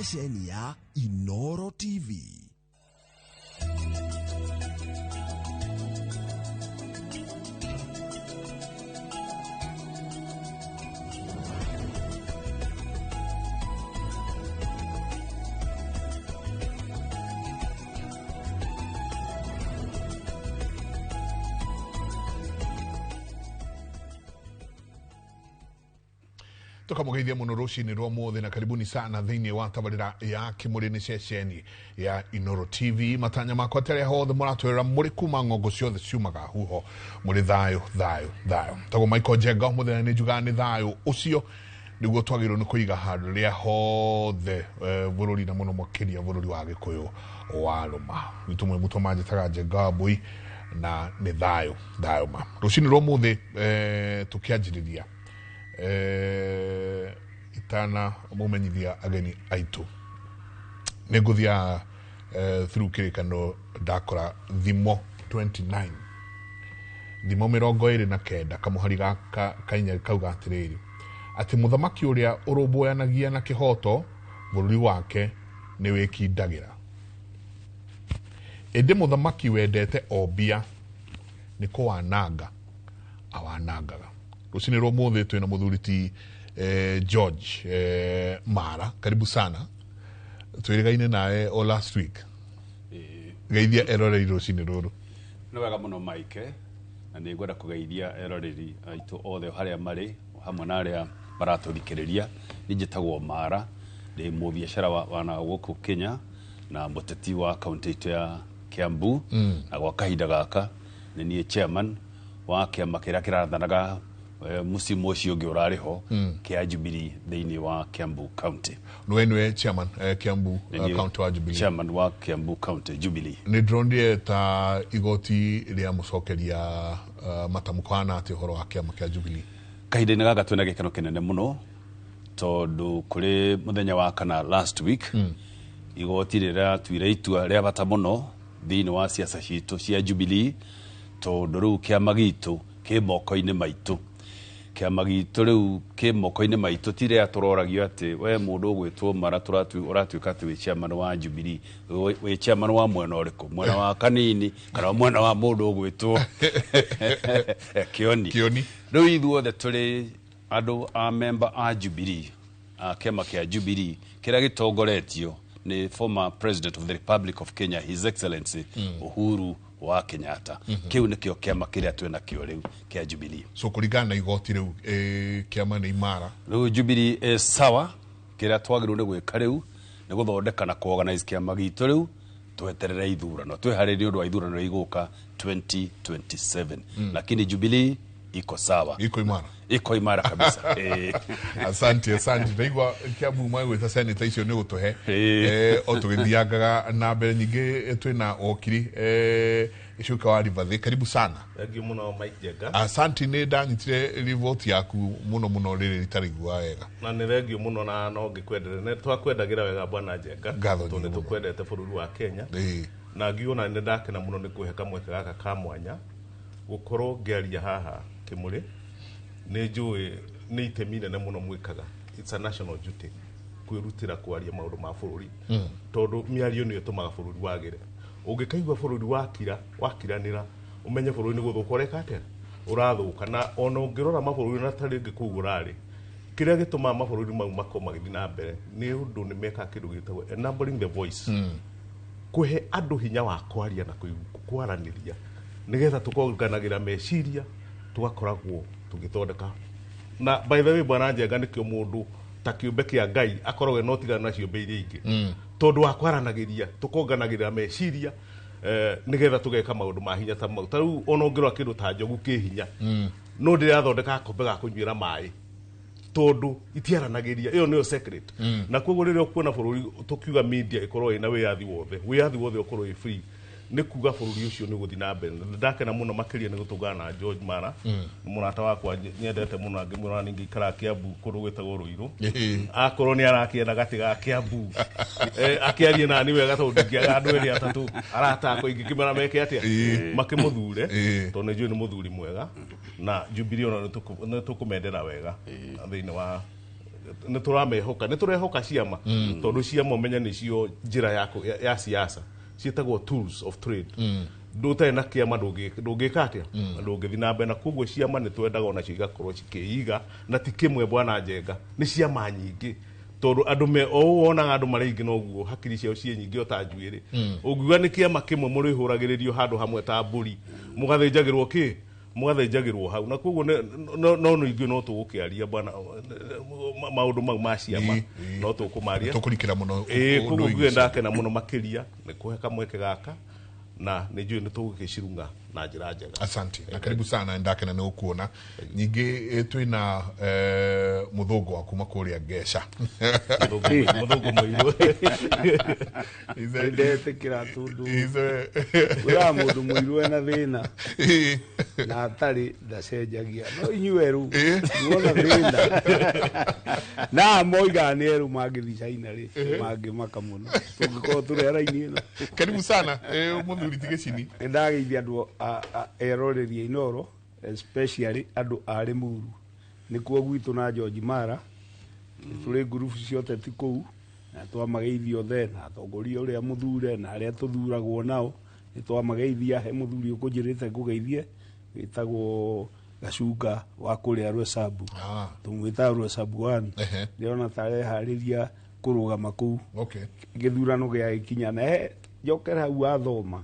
Ceceni ya Inoro TV. Tukamugeithia muno rucini rwa muthi na karibuni sana thiini wa tabarira ya Kimuri ni ceceni ya Inoro TV. Matanya makwa teria hothe muratwira muri kuma ng'ongo ciothe ciumaga huho muri thayo thayo thayo. Tagwo Michael Njenga muthenya ni njugaga ni thayo ucio niguo twagĩrĩirwo nĩ kũiga handũ rĩa hothe bũrũri na mũno makĩria bũrũri wa Gĩkũyũ wa rũma. Gwitũ mwĩ mũtũ manjĩtaga Njenga wa Mbui na nĩ thayo thayo ma. Rũcinĩ rwa ũmũthĩ tũkĩanjĩrĩria itana mumenyithia ageni aitu nĩngũthia through kĩrĩkano ndakora thimo 29 thimo 29 kamũhari gaka kainya kauga atĩrĩrĩ atĩ mũthamaki ũrĩa ũrũmbũyanagia na kĩhoto bũrũri wake nĩ wĩkindagĩra, ĩndĩ mũthamaki wendete o mbia nĩ kũwananga awanangaga. Rũcinĩ rwa ũmũthĩ twĩna mũthuri ti George Mara, karibu sana. Twĩrĩgaine nawe o last week. Geithia eroreri rũcinĩ rũrũ. Nĩ wega mũno Mike, na nĩ ngwenda kũgeithia eroreri aitũ othe harĩa marĩ hamwe na arĩa maratũthikĩrĩria. Niĩ njĩtagwo Mara, ndĩ mũbiacara wa na gũkũ Kenya na mũteti wa kaunti itũ ya Kiambu. Na gwa kahinda gaka nĩ niĩ chairman wa kĩama kĩrĩa kĩrathanaga musimu ũcio ũngĩ ũrarĩ ho kĩa Jubilee thĩinĩ wa Kiambu County. Nĩwe nĩwe chairman Kiambu County wa Jubilee. Chairman wa Kiambu County Jubilee. Nĩ ndĩronire ta igoti rĩa mũcokeria matamũko hana atĩ ũhoro wa kĩama kĩa Jubilee. Kahinda-inĩ gaka twĩna gĩkeno kĩnene mũno tondũ kũrĩ mũthenya wa kana last week igoti rĩratuire itua rĩa bata mũno thĩinĩ wa siasa citũ cia Jubilee tondũ rĩu kĩama gitũ kĩ moko-inĩ maitũ. Kĩama gitũ rĩu kĩ moko-inĩ maitũ ti rĩrĩa tũroragio atĩ we mũndũ ũgwĩtwo Mara ũratuĩka atĩ wĩ chairman wa Jubilee, wĩ chairman wa mwena ũrĩkũ, mwena wa kanini kana mwena wa mũndũ ũgwĩtwo Kioni. Kioni. Rĩu ithuothe tũrĩ andũ a member a Jubilee, a kĩama kĩa Jubilee kĩrĩa gĩtongoretio nĩ former president of the Republic of Kenya, His Excellency Uhuru wa Kenyatta. Kĩu nĩkĩo kĩama kĩrĩa twĩna kĩo rĩu kĩa Jubilee. So kũringana na igoti rĩu kĩama nĩ imara. Rĩu Jubilee ĩ sawa, kĩrĩa twagĩrĩirwo nĩ gwĩka rĩu nĩ gũthondeka na kũ-organize kĩama gitũ rĩu tweterere ithurano, twĩharĩrie ũndũ wa ithurano iria igũka 2027. Lakini Jubilee iko sawa, iko imara, iko imara kabisa. Asante, asante. Ndaigua Kiambu magwĩta senator icio nĩ gũtũhe o tũgĩthiangaga na mbere. Nyingĩ twĩna okiri Icuka wa Rivathi, karibu sana. Thank you mũno Mike Njenga. Asante, nĩ ndanyitire riboti yaku mũno mũno rĩrĩ ritarĩigua wega. Na nĩ thank you mũno na no ngĩkwendere. Nĩ twakwendagĩra wega bwana Njenga. Ngatho tondũ nyingĩ nĩ mũno. tũkwendete bũrũri wa Kenya. Na ngiuga nĩ ndakena mũno nĩ kwĩhe kamweke gaka ka mwanya gũkorwo ngĩaria haha Kĩmũrĩ. Nĩ njũĩ nĩ itemi inene mũno mwĩkaga. It's a national duty kwĩrutĩra kwaria maũndũ ma bũrũri. Tondũ mĩario nĩyo ĩtũmaga bũrũri wagĩre. Ũngĩkaigua bũrũri wakira, wakiranĩra, ũmenye bũrũri nĩ gũthũka ũreka atĩa? Ũrathũka. Na ona ũngĩrora mabũrũri na ta rĩngĩ kũu ũrarĩ, kĩrĩa gĩtũmaga mabũrũri mau makorwo magĩthiĩ na mbere nĩ ũndũ nĩ mekaga kĩndũ gĩtagwo enabling the voice. Kũhe andũ hinya wa kwaria na kwaranĩria nĩgetha tũkonganagĩra meciria tũgakoragwo tũgĩthondeka. Na by the way bwana Njenga, nĩkĩo mũndũ ta kĩũmbe kĩa Ngai akoragwo ena ũtiganu na ciũmbe iria ingĩ. Tondũ wa kwaranagĩria tũkonganagĩra meciria nĩgetha tũgeka maũndũ ma hinya ta mau. Ta rĩu ona ũngĩrora kĩndũ ta njogu kĩ hinya, no ndĩrathondeka gakombe ga kũnyuĩra maĩ tondũ itiaranagĩria. Ĩyo nĩyo secret. Na koguo rĩrĩa ũkuona bũrũri tũkiuga media ĩkorwo ĩna wĩyathi wothe, wĩyathi wothe ũkorwo wĩ free, nĩ kuga bũrũri ũcio nĩ ũgũthiĩ na mbere. Na ndakena mũno makĩria nĩ gũtũngana na George Mara, mũrata wakwa nyendete mũno, ngĩmwĩra ningĩ ikaraga Kiambu kũndũ gwĩtagwo Ruiru. Akorwo nĩ arakĩenda gatĩ ga Kiambu, akĩarie nani wega tondũ ndingĩaga andũ erĩ atatũ arata akwa ingĩkĩmera meke atĩa? Makĩmũthure, tondũ nĩ njũĩ nĩ mũthuri mwega na Jubilee ona nĩ tũkũmendera wega thĩinĩ wa Nĩ tũramehoka, nĩ tũrehoka ciama, tondũ ciama ũmenye nĩcio njĩra ya siasa, ciĩtagwo tools of trade. Ndũtarĩ na kĩama ndũngĩka atĩa? Ndũngĩthiĩ na mbere. Na koguo ciama nĩ twendaga onacio igakorwo cikĩiga, na ti kĩmwe, bwana Njenga, nĩ ciama nyingĩ, tondũ andũ me o ũũ wonaga andũ marĩ aingĩ noguo hakiri ciao ciĩ nyingĩ o ta njuĩrĩ. Ũngiuga nĩ kĩama kĩmwe, mũrĩhũragĩrĩrio handũ hamwe ta mbũri, mũgathĩnjagĩrwo kĩ, mũgathĩnjagĩrwo hau. Na koguo no ningĩ no tũgũkĩaria, bwana, maũndũ mau ma ciama. No tũkũmaria. Tũkũrikĩra mũno. Ĩĩ. Ũndũ Koguo wĩgiĩ nguge ndakena mũno makĩria nĩ kũhe kamweke gaka, na nĩ njũĩ nĩ tũgũgĩcirunga na njĩra njega. Asante na karibu sana, ndakena nĩ gũkuona nyingĩ. Twĩna mũthũngũ wa kuma kũrĩa Ngeca. Mũthũngũ mũirũ. Ndetĩkĩra tondũ wĩraga mũndũ mũirũ ena thĩna na atarĩ ndacenjagia, no inyuĩ erũ muona thĩna na moigaga nĩ erũ mangĩthiĩ China rĩ, mangĩmaka mũno tũngĩkorwo tũrĩ raini ĩno. Karibu sana, mũthuri ti gĩcini. Nĩ ndageithia andũ eroreri a Inooro, especially andũ a Limuru, nĩkuo gwitũ na George Mara. Nĩ tũrĩ ngurubu cia ũteti kũu na twamageithia othe, na atongoria ũrĩa mũthure na arĩa tũthuragwo nao nĩ twamageithia. He mũthuri ũkũnjĩrĩte ngũgeithie wĩtagwo Gacunga wa kũrĩa Rwesambu. Tũmwĩtaga Rwesambu one. Ndĩrona ta areharĩria kũrũgama kũu gĩthurano gĩagĩkinya. Na he njokere hau wathoma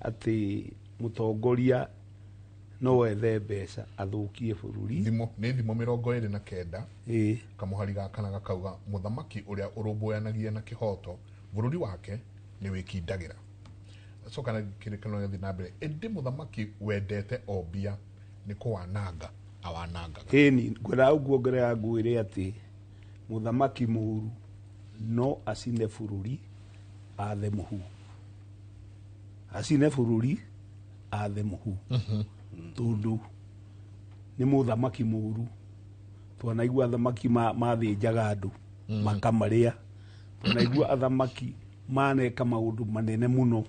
atĩ mũtongoria no ethe mbeca athũkie bũrũri. Thimo nĩ Thimo 29, kamũhari ga kana gakauga, mũthamaki ũrĩa ũrũmbũyanagia na kĩhoto, bũrũri wake nĩ wĩkindagĩra. Coka na kĩrĩkanĩro gĩathiĩ na mbere, ĩndĩ mũthamaki wendete o mbia nĩ kũwananga awanangaga. Ĩni ngwendaga gũkuongerera ngwĩre atĩ mũthamaki mũru no acine bũrũri athe mũhu, acine bũrũri athe mũhu, tondũ nĩ mũthamaki mũru. Twanaigua athamaki mathĩnjaga andũ makamarĩa, twanaigua athamaki maneka maũndũ manene mũno,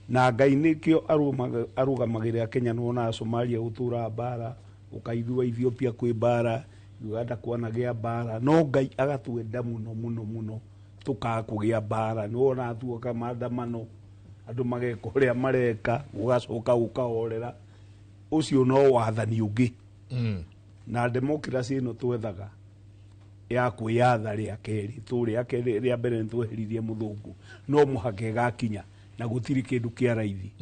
na Ngai nĩkĩo arũgamagĩrĩra Kenya. Nĩwonaga Somalia gũtũra mbara, ũkaigua Ethiopia kwĩ mbara, Uganda kwanagĩa mbara, no Ngai agatwenda mũno mũno mũno tũkaga kũgĩa mbara. Nĩwonaga tuoka maandamano, andũ mageka ũrĩa mareka, gũgacoka gũkahorera. Ũcio no wathani ũngĩ. Na democracy ĩno twethaga ya kwĩyatha rĩa kerĩ, tũrĩa kerĩ, rĩa mbere nĩ tweheririe mũthũngũ, no mũhaka ĩgakinya na gũtirĩ kĩndũ kĩa raithi.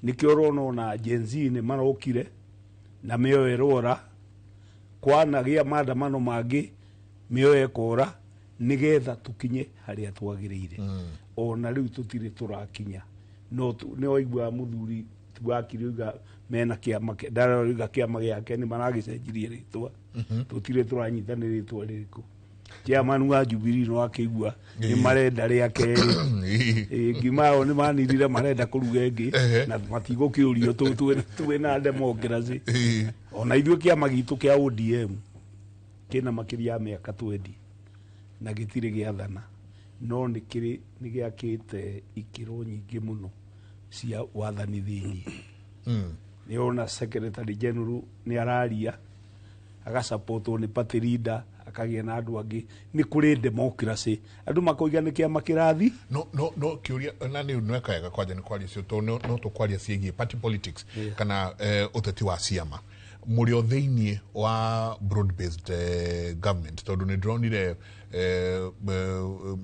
Nĩkĩo ũrona ona Gen Z nĩ marokire na mĩoyo ĩrora, kwanagĩa maandamano mangĩ, mĩoyo ĩkora, nĩgetha tũkinye harĩa twagĩrĩire. Ona rĩu tũtirĩ tũrakinya, no nĩ waigua mũthuri wakiri oiga mena kĩama ndaroiga kĩama gĩake nĩ maragĩcenjirie rĩtwa, tũtirĩ tũranyita nĩ rĩtwa rĩrĩkũ. Chairman wa Jubilee no akĩigua nĩ marenda rĩa kerĩ. Ĩĩ, ngima yao nĩ manirire, marenda kũruga ĩngĩ na matigũkĩũrio twĩ na democracy. Ona ithuĩ kĩama gitũ kĩa ODM kĩna makĩria ya mĩaka 20 na gĩtirĩ gĩathana, no nĩ kĩrĩ nĩ gĩakĩte ikĩro nyingĩ mũno cia wathani thĩiniĩ. Nĩ ona secretary general nĩ araria, agasapotwo nĩ party leader, akagĩa na andũ angĩ. Nĩ kũrĩ democracy, andũ makoiga nĩ kĩama kĩrathi. No kĩũria na nĩ nweka wega kwanja nĩ kwaria cio, tondũ no tũkwaria ciĩgiĩ party politics kana ũteti wa ciama mũrĩ o thĩiniĩ wa broad based government, tondũ nĩ ndĩronire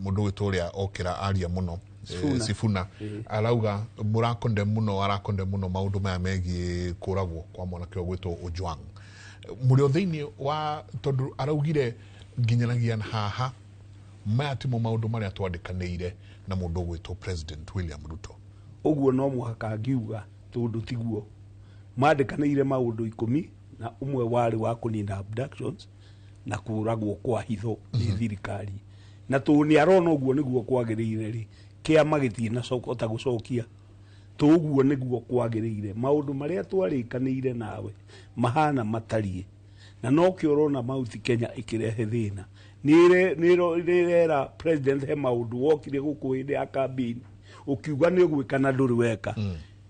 mũndũ wĩtwo ũrĩa okĩra aria mũno, Sifuna. Sifuna arauga mũrakonde mũno, arakonde mũno maũndũ maya megiĩ kũragwo kwa mwanake ũgwĩtwo Ojwang. Mũrĩ o thĩiniĩ wa, tondũ araugire nginyanagia haha maya timo maũndũ marĩa twandĩkanĩire na mũndũ ũgwĩtwo President William Ruto. Ũguo no mũhaka ngiuga, tondũ tiguo mandĩkanĩire maũndũ 11 warĩ wa kũnina abductions na kũragwo kwa hitho nĩ thirikari, na tondũ nĩ arona ũguo nĩguo kwagĩrĩire rĩ, kĩama gĩtirĩ na hota gũcokia tũguo nĩguo kwagĩrĩire. Maũndũ marĩa twarĩkanĩire nawe mahana matariĩ, na nokĩo ũrona Mount Kenya ĩkĩrehe thĩna. Nĩ ĩrera president he maũndũ wokire gũkũ hĩndĩ ya campaign ũkiuga nĩ ũgwĩka na ndũrĩ weka.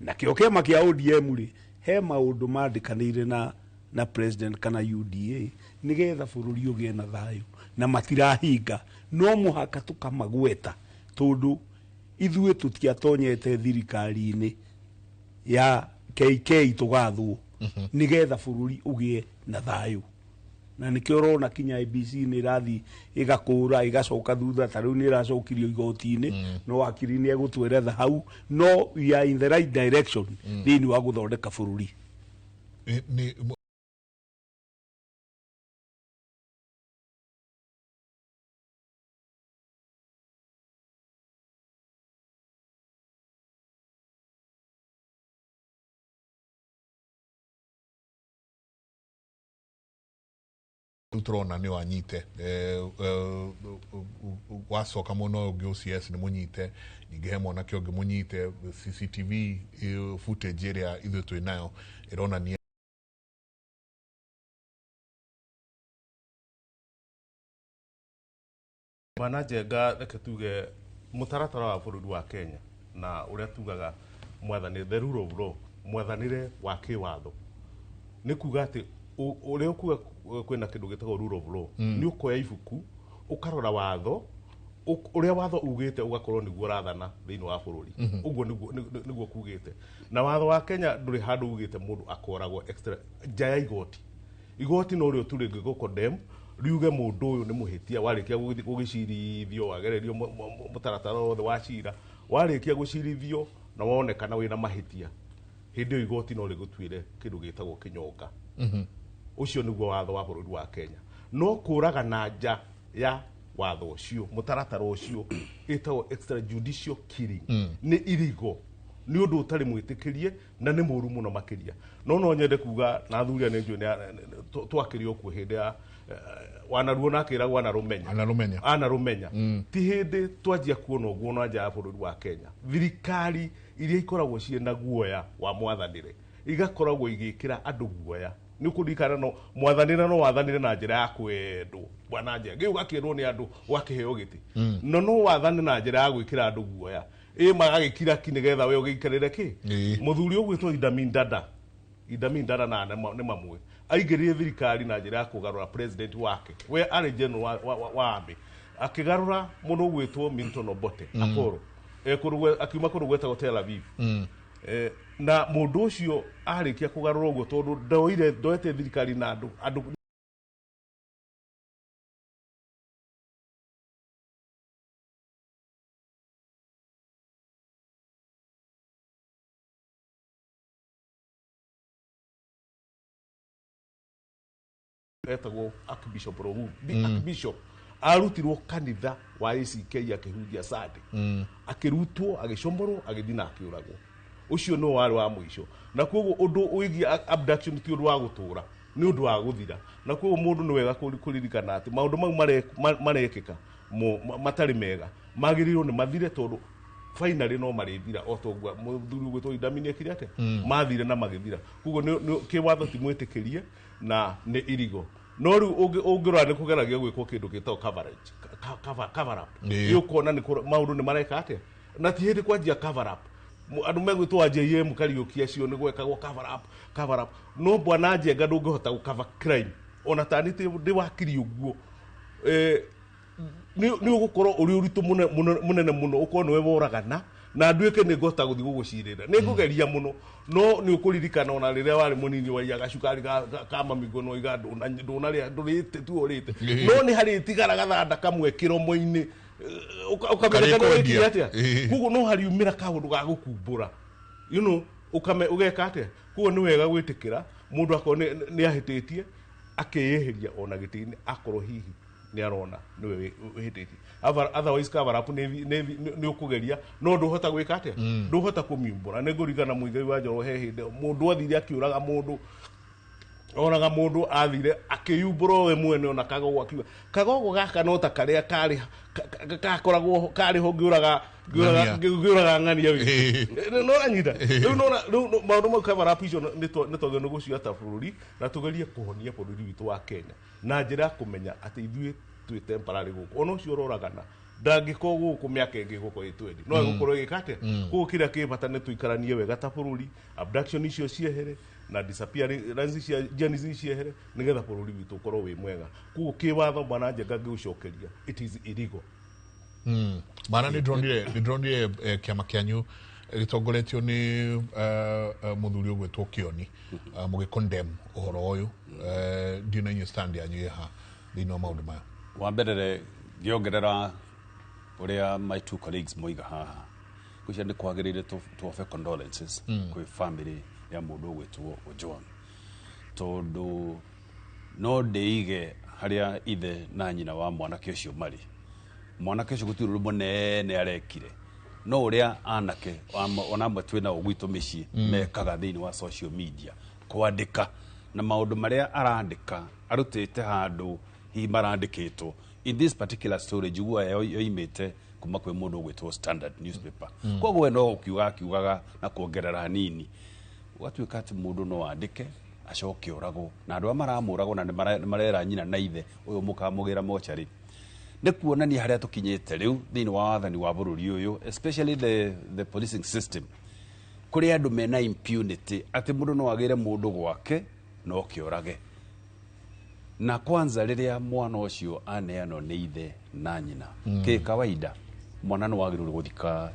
Nakĩo kĩama kĩa ODM rĩ, he maũndũ mandĩkanĩire na na president kana UDA nigetha bũrũri ũgĩe na thayũ na matirahinga. No mũhaka tũkamagweta tondũ ithuĩ tũtiatonyete thirikari-inĩ ya KK tũgathwo nigetha bũrũri ũgĩe na thayũ. Na nikio ũrona kinya ABC nĩ ĩrathiĩ ĩgakũra ĩgacoka thutha, ta rĩu nĩ ĩracokirio igoti-inĩ, no wakiri nĩ egũtweretha hau, no we are in the right direction thĩinĩ wa gũthondeka bũrũri. Turona ni wanyite wacoka muno ungi OCS ni munyite, ningi he mwanake ungi munyite. CCTV footage iria ithuĩ twĩ nayo ironania Bwana Njenga, reke tuge mũtaratara wa bũrũri wa Kenya na ũrĩa tugaga mwathani, the rule of law, mwathanĩre wa kĩwatho, nĩ kuga atĩ ũrĩa ũkuga kwĩna kĩndũ gĩtagwo rule of law, nĩ ũkoya ibuku ũkarora watho ũrĩa watho ugĩte ũgakorwo nĩguo ũrathana thĩinĩ wa bũrũri. Ũguo nĩguo kugĩte. Na watho wa Kenya ndũrĩ handũ ugĩte mũndũ akoragwo extra nja ya igoti. Igoti no rĩo tu rĩngĩgũ condemn riuge mũndũ ũyũ nĩ mũhĩtia, warĩkia gũgĩcirithio, wagererio mũtaratara wothe wa cira, warĩkia gũcirithio na wonekana wĩna mahĩtia, hĩndĩ ĩyo igoti no rĩgũtuĩre kĩndũ gĩtagwo kĩnyonga. Ũcio nĩguo watho wa bũrũri wa Kenya. No kũraga na nja ya watho ũcio, mũtaratara ũcio ĩtagwo extrajudicial killing, nĩ irigo, nĩ ũndũ ũtarĩ mwĩtĩkĩrie na nĩ mũru mũno makĩria. No nyende kuga na athuri aya nĩ njũĩ twakĩrĩ o kuo hĩndĩ ya wanaruo na akĩragwo anarũmenya. Anarũmenya. Anarũmenya. Ti hĩndĩ twanjia kuona ũguo na nja ya bũrũri wa Kenya. Thirikari iria ikoragwo ciĩna guoya wa mwathanĩre igakoragwo igĩkĩra andũ guoya. Nĩ ũkũririkana no mwathanĩre no wathanĩre na njĩra ya kwendwo, Bwana Njenga, ũgakĩrwo nĩ andũ ũgakĩheo gĩtĩ, no wathane na njĩra ya gwĩkĩra andũ guoya, ĩ magagĩkira ki nĩgetha we ũgĩikarĩre kĩ. Mũthuri ũgwĩtwo Idi Amin Dada, Idi Amin Dada na nĩ mamwe aingĩrire thirikari na njĩra ya kũgarũra president wake, we arĩ general wa army, akĩgarũra mũndũ ũgwĩtwo Milton Obote Apollo, akiuma kũndũ gwetagwo Tel Aviv. Na mũndũ ũcio arĩkia kũgarũra ũguo tondũ ndoete thirikari na andũ etagwo Archbishop Rohu, Archbishop arutirwo kanitha wa ACK akĩhunjia Sunday, akĩrutwo agĩcomorwo agĩthiĩ na akĩũragwo. Ũcio no warĩ wa mũico. Na koguo ũndũ wĩgiĩ abduction ti ũndũ wa gũtũra, nĩ ũndũ wa gũthira. Na koguo mũndũ nĩ wega kũririkana atĩ maũndũ mau marekĩka matarĩ mega magĩrĩirwo nĩ mathire, tondũ finally no marĩthira o toguo mũthuri ũgwĩtwo Idi Amin ekire atĩa, mathire na magĩthira. Koguo kĩwatho ti mwĩtĩkĩrie na nĩ irigo. No rĩu ũngĩrora nĩ kũgeragia gwĩkwo kĩndũ gĩtagwo coverage, cover up. Nĩ ũkuona nĩ maũndũ nĩ mareka atĩa, na ti hĩndĩ kwanjia cover up. Andũ megwĩtwo a JM Kariũki acio nĩ gwekagwo cover up, cover up. No Bwana Njenga ndũngĩhota gũ cover crime ona ta nĩ ndĩ wakiri ũguo, nĩ ũgũkorwo ũrĩ ũritũ mũnene mũno ũkorwo nĩwe woragana na nduĩke nĩ ngũhota gũthiĩ gũgũcirĩra. Nĩ ngũgeria mũno, no nĩ ũkũririkana ona rĩrĩa warĩ mũnini waiyaga cukari ka mami ngono oiga ndũnarĩa, ndũrĩte tu ũrĩte. No nĩ harĩtigara gathanda kamwe kĩromo-inĩ, ũkamenya kana Karĩkwendia. wĩkire atĩa. Koguo no hariumĩra kaũndũ ga gũkumbũra, ũgeka atĩa. Koguo nĩ wega gwĩtĩkĩra mũndũ akorwo nĩ ahĩtĩtie akĩĩhĩria ona gĩtĩ-inĩ, akorwo hihi nĩ arona nĩwe wĩhĩtĩtie. Otherwise cover up nĩ ũkũgeria, no ndũhota gwĩka atĩa, ndũhota kũmiumbũra. Nĩ ngũririkana Muigai wa Njoroge he hĩndĩ mũndũ athire akĩũraga mũndũ, oraga mũndũ athire akĩyumbũra we mwene ona kagogo, akiuga kagogo gaka no ta karĩa karĩ gakoragwo karĩ ho ngĩũraga ngĩũraga ng'ania wĩ. No anyita. Rĩu no rĩu maũndũ mau cover up icio nĩ twagĩrĩirwo nĩ gũcioya ta bũrũri na tũgerie kũhonia bũrũri witũ wa Kenya na njĩra ya kũmenya atĩ ithuĩ twĩ temporary gũkũ. Ona ũcio ũroragana Ndangĩkorwo gũkũ mĩaka ĩngĩ gũkorwo ĩ 20 no ĩgũkorwo ĩgĩka atĩa? Koguo kĩrĩa kĩ bata nĩ tũikaranie wega ta bũrũri, abduction icio ciehere na disappearance cia Gen Z ciehere, nĩgetha bũrũri witũ ũkorwo wĩ mwega. Koguo kĩwatho, bwana Njenga, ngĩgũcokeria, it is illegal. Mana nĩ ndĩronire kĩama kĩanyu gĩtongoretio nĩ mũthuri ũgwĩtwo Kĩoni mũgĩ condemn ũhoro ũyũ. Ndiũ na inyuĩ stand yanyu ĩha thĩinĩ wa maũndũ maya? Wa mbere, ngĩongerera ũrĩa my two colleagues moiga haha, ngwĩciria nĩ kwagĩrĩire to offer condolences kwĩ family ya mũndũ ũgwĩtwo Ojwang, tondũ no ndĩige harĩa ithe na nyina wa mwanake ũcio marĩ. Mwanake ũcio gũtirĩ ũndũ mũnene arekire, no ũrĩa anake ona amwe twĩ nao gwitũ mĩciĩ mekaga thĩinĩ wa social media, kwandĩka na maũndũ marĩa arandĩka arutĩte handũ hihi marandĩkĩtwo. In this particular story, njiguaga yoimĩte kuma kwĩ mũndũ ũgwĩtwo Standard newspaper. Koguo we no ũkiuga akiugaga na kuongerera hanini, ũgatuĩka atĩ mũndũ no andĩke acoke oragwo, na andũ arĩa maramũragwo na nĩ marera nyina na ithe ũyũ mũkamũgĩra mocarĩ. Nĩ kuonania harĩa tũkinyĩte rĩu thĩinĩ wa wathani wa bũrũri ũyũ, especially the policing system, kũrĩ andũ mena impunity, atĩ mũndũ no agĩre mũndũ gwake no kĩorage. Na kwanza rĩrĩa mwana ũcio aneanwo nĩ ithe na nyina, kĩ kawaida mwana nĩ wagĩrĩirwo gũthika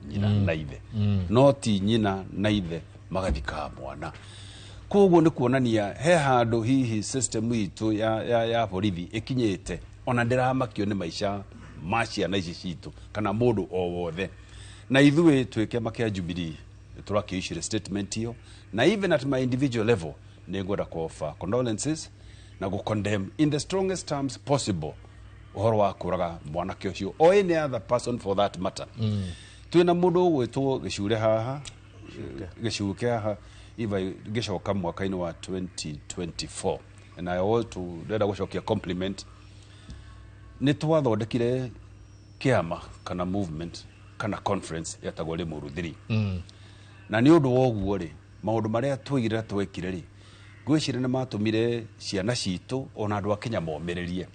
nyina na ithe, no ti nyina na ithe magathika mwana. Koguo nĩ kuonania he handũ hihi system itũ ya borithi ĩkinyĩte, ona ndĩramakio nĩ maica ma ciana ici citũ kana mũndũ o wothe. Na ithuĩ twĩ kĩama kĩa Jubilee tũrakĩicire statement ĩyo, na even at my individual level nĩ ngwenda ku offer condolences na gũ condemn in the strongest terms possible ũhoro wa kũraga mwanake ũcio or any other person for that matter. Twĩna mũndũ ũgwĩtwo Gĩcure haha, Gĩcuke haha iva ngĩcoka mwaka-inĩ wa 2024, and I want to ndĩrenda gũcokia compliment. Nĩ twathondekire kĩama kana movement kana conference yetagwo Limuru 3, na nĩ ũndũ wa ũguo rĩ, maũndũ marĩa twaigire na twekire rĩ, ngwĩciria nĩ matũmire ciana citũ ona andũ a Kenya momĩrĩrie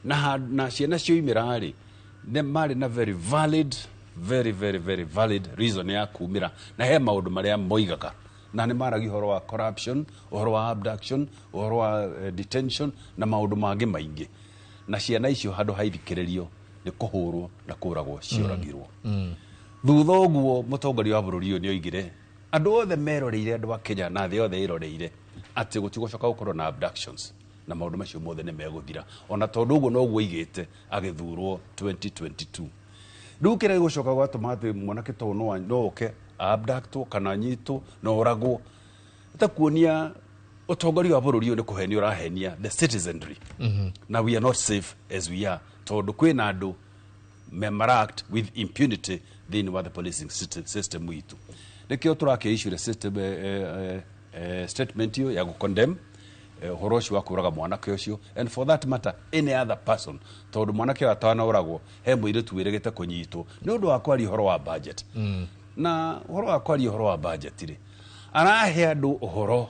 na ciana cioimĩra rĩ, nĩ marĩ na very valid, very very very valid reason ya kumĩra, na he maũndũ marĩa moigaga, na nĩ maragia ũhoro wa corruption, ũhoro wa abduction, ũhoro wa detention na maũndũ mangĩ maingĩ. Na ciana icio handũ haithikĩrĩrio nĩ kũhũrwo na kũragwo cioragirwo. Thutha ũguo mũtongoria wa bũrũri ũyũ nĩ oigire andũ othe meroreire, andũ a Kenya na thĩ yothe ĩroreire, atĩ gũtigũcoka gũkorwo na abductions na maũndũ macio mothe nĩ megũthira, ona tondũ ũguo noguo oigĩte agĩthurwo 2022. Rĩu kĩrĩa gĩgũcoka gwatũma atĩ mwanake ta ũyũ no oke abductwo kana anyitwo na oragwo, ta kuonia ũtongoria wa bũrũri ũyũ nĩ kũhenia ũrahenia the citizenry, na we are not safe as we are, tondũ kwĩna andũ mara act with impunity thĩinĩ wa the policing system witũ. Nĩkĩo tũrakĩicure system statement ĩyo ya gũcondemn ũhoro ũcio wa kũraga mwanake ũcio, and for that matter any other person, tondũ mwanake ũyũ atanaũragwo he mũirĩtu wĩrĩgĩte kũnyitwo nĩ ũndũ wa kwaria ũhoro wa budget. Na ũhoro wa kwaria ũhoro wa budget rĩ, arahe andũ ũhoro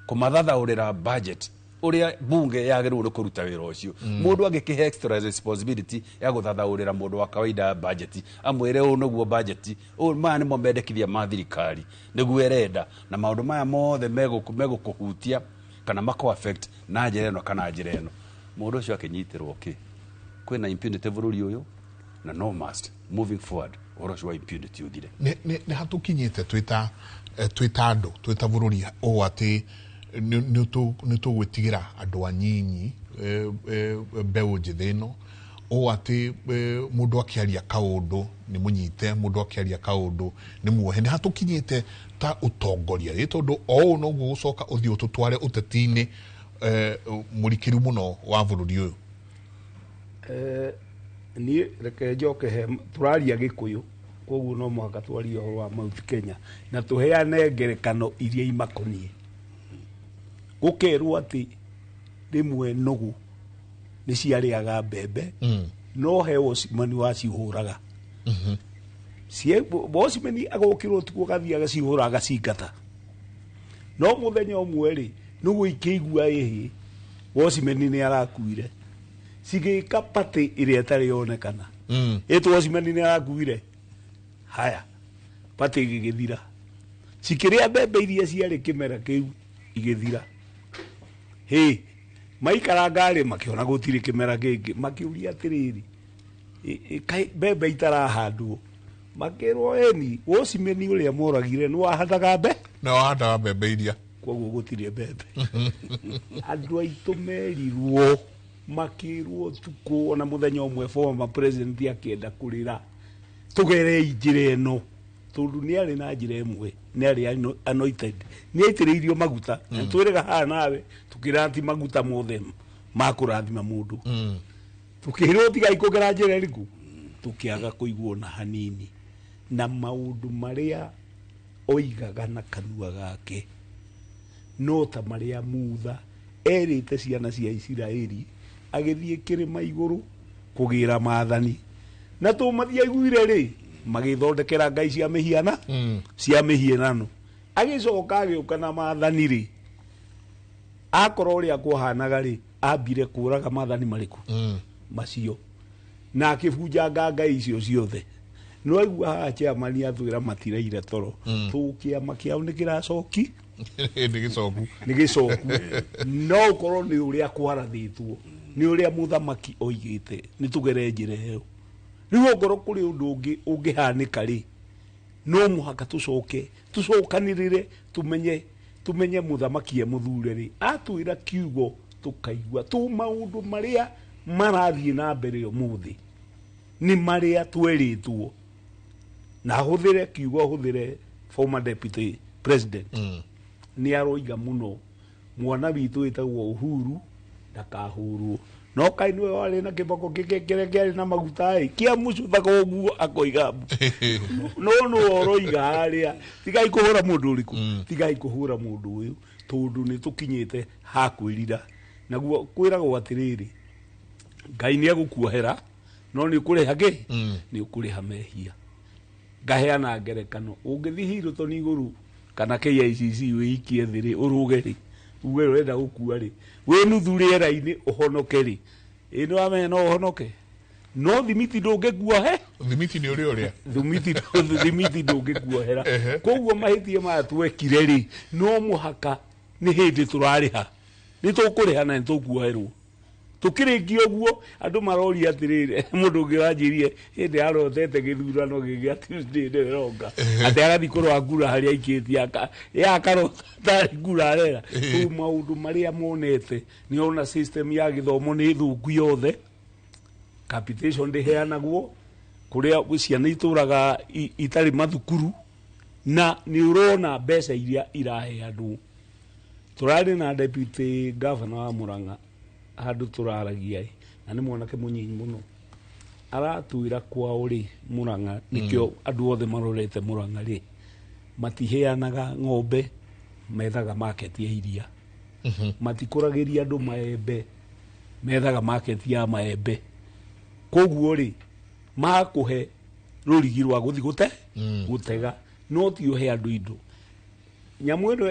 kũmathathaũrĩra budget ũrĩa bunge yagĩrĩirwo nĩ kũruta wĩra ũcio. Mũndũ angĩkĩhe extra responsibility ya gũthathaũrĩra mũndũ wa kawaida budget, amwĩre ũũ nĩguo budget, ũũ maya nĩmo mendekithia ma thirikari nĩguo ĩrenda, na maũndũ maya mothe megũkũhutia kana mako affect na njĩra ĩno kana njĩra ĩno, mũndũ ũcio akĩnyitĩrwo kĩ? Kwĩna impunity bũrũri ũyũ, na no must moving forward ũhoro ũcio wa impunity ũthire. Nĩ hatũkinyĩte twĩta twĩta andũ, twĩta bũrũri ũũ, atĩ nĩ tũgwĩtigĩra andũ anyinyi, mbeũ njĩthĩ ĩno, ũũ atĩ mũndũ akĩaria kaũndũ nĩ mũnyite, mũndũ akĩaria kaũndũ nĩ muohe? Nĩ hatũkinyĩte ta ũtongoria ĩ, tondũ o ũũ noguo gũcoka ũthiĩ ũtũtware ũteti-inĩ mũrikĩru mũno wa bũrũri ũyũ. Niĩ reke njoke he tũraria Gĩkũyũ, koguo no mũhaka twarie ũhoro wa Mount Kenya na tũheane ngerekano iria imakoniĩ. Gũkerwo atĩ rĩmwe nũgũ nĩ ciarĩaga mbembe, no he watchman wacihũraga. Watchman agokĩra ũtukũ agathiĩ agacihũra agacingata, no mũthenya ũmwe rĩ, nũgũ ikĩigua ĩhĩ watchman nĩ arakuire. Cigĩka party ĩrĩa ĩtarĩ yonekana. Ĩtwo cimani nĩ arakuire. Haya, party ĩgĩgĩthira. Cikĩrĩa mbembe iria ciarĩ kĩmera kĩu igĩthira. Hĩ, maikaranga rĩ makĩona gũtirĩ kĩmera kĩngĩ, makĩũria atĩrĩrĩ, kaĩ mbembe itarahandwo? Makĩrwo eni, wocimeni ũrĩa moragire nĩ wahandaga mbe? Na wahandaga mbembe iria. Koguo gũtirĩ mbembe. Andũ aitũ merirwo, makĩrwo tukũ ona mũthenya ũmwe former president akĩenda kũrĩra, tũgerei njĩra ĩno, tondũ nĩ arĩ na njĩra ĩmwe, nĩ arĩ anointed, nĩ aitĩrĩirio maguta. Na twĩrĩga haha nawe tũkĩra ti maguta mothe ma kũrathima mũndũ. Tũkĩrwo tigai kũgera njĩra ĩrĩkũ, tũkĩaga kũiguo na hanini. Na maũndũ marĩa oigaga na kanua gake no ta marĩa Mutha erĩte ciana cia Isiraeli agĩthiĩ kĩrĩma igũrũ kũgĩra maathani, na tũmathiaiguire rĩ magĩthondekera ngai cia mĩhiana cia mĩhianano. Agĩcoka agĩũka na maathani rĩ, akorwo ũrĩa kwahanaga rĩ, ambire kũraga maathani marĩkũ macio na akĩbunjanga ngai icio ciothe. No aigua haha chairman atwĩra matiraire toro, tũkĩama kĩao nĩ kĩracoki, nĩ gĩcoku, nĩ gĩcoku. No ũkorwo nĩ ũrĩa kwarathĩtwo, nĩ ũrĩa mũthamaki oigĩte, nĩ tũgere njĩra ĩyo. Rĩu ongorwo kũrĩ ũndũ ũngĩ ũngĩhanĩka rĩ, no mũhaka tũcoke tũcokanĩrĩre, tũmenye mũthamaki e mũthure rĩ, atwĩra kiugo tũkaigua. Tũ maũndũ marĩa marathiĩ na mbere ũmũthĩ nĩ marĩa twerĩtwo. Na hũthĩre kiugo, hũthĩre former deputy president, nĩ aroiga mũno mwana witũ wĩtagwo Uhuru ndakahũrwo, no kaĩ nĩwe warĩ na kĩboko kĩrĩa kĩarĩ na maguta ĩ kĩa mũcũthaga ũguo akoiga no nĩwe ũroiga harĩa, tigai kũhũra mũndũ ũrĩkũ, tigai kũhũra mũndũ ũyũ, tondũ nĩ tũkinyĩte ha kwĩrira. Naguo kwĩragwo atĩrĩrĩ, Ngai nĩ egũkuohera no nĩ ũkũrĩha kĩ? Nĩ ũkũrĩha mehia. Ngaheana ngerekano, ũngĩthiĩ Hilton igũrũ kana KICC wĩikie thĩ rĩ, ũrũge rĩ, uge ũrenda gũkua rĩ, wĩ nuthu rĩera-inĩ ũhonoke rĩ, ĩ nĩ wamenya no ũhonoke, no thimiti ndũngĩkuohe. Thimiti nĩ ũrĩa ũrĩa thimiti ndũngĩkuohera. Koguo mahĩtia maya twekire rĩ, no mũhaka nĩ hĩndĩ tũrarĩha, nĩ tũkũrĩha na nĩ tũkuoherwo. Tukĩrĩkia ũguo andũ maroria atĩrĩrĩ, mũndũ ũngĩ wanjirie hĩndĩ arotete gĩthurano gĩgĩa Tuesday ndĩronga atĩ agathiĩ kũrora ngura harĩa aikĩtie ye akarota tarĩ ngura arera. Rĩu maũndũ marĩa monete nĩ ona system ya gĩthomo nĩ thũku yothe, capitation ndĩheanagwo kũrĩa ciana itũraga itarĩ mathukuru, na nĩ ũrona mbeca iria iraheanwo. Tũrarĩ na deputy governor wa Murang'a handũ tũraragia, na nĩ mwanake mũnyinyi mũno, aratwĩra kwao rĩ Murang'a, nĩkĩo andũ othe marorete Murang'a rĩ, matiheanaga ng'ombe, methaga market ya iria, matikũragĩria andũ maembe, methaga market ya maembe. Koguo rĩ makũhe rũrigi rwa gũthiĩ gũtega, no ti ũhe andũ indo. Nyamũ ĩno